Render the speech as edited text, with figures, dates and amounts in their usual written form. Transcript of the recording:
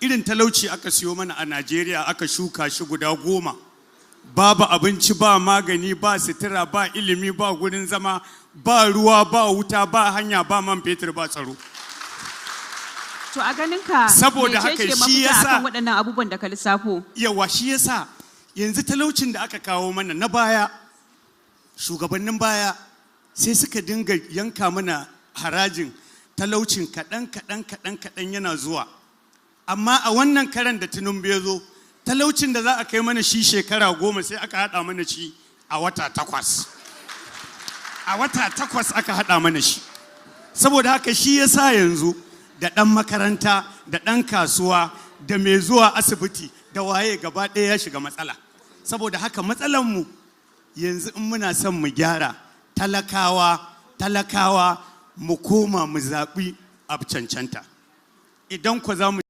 Irin talauci aka siyo mana a Najeriya, aka shuka shi guda 10. Babu abinci, ba magani, ba sutura, ba ilimi, ba gurin zama, ba ruwa, ba wuta, ba hanya, ba man fetur, ba tsaro. To, a ganin ka, Saboda haka mecece shi mafita yasa- akan waɗannan abubuwan da ka lissafo? Yawa, shi yasa yanzu talaucin da aka kawo mana na baya, shugabannin baya sai suka dinga yanka mana harajin talaucin kaɗan kaɗan kaɗan kaɗan yana zuwa. Amma a wannan karan da Tinubu ya zo, talaucin da za a kai mana shi shekara 10, sai aka haɗa mana shi a wata 8. A wata 8 aka haɗa mana shi. Saboda haka shi yasa yanzu da ɗan makaranta da ɗan kasuwa da mai zuwa asibiti da waye, gaba ɗaya ya shiga matsala. Saboda haka matsalanmu yanzu, in muna son mu gyara, talakawa, talakawa, mu koma mu zaɓi abu cancanta. Idan ku za mu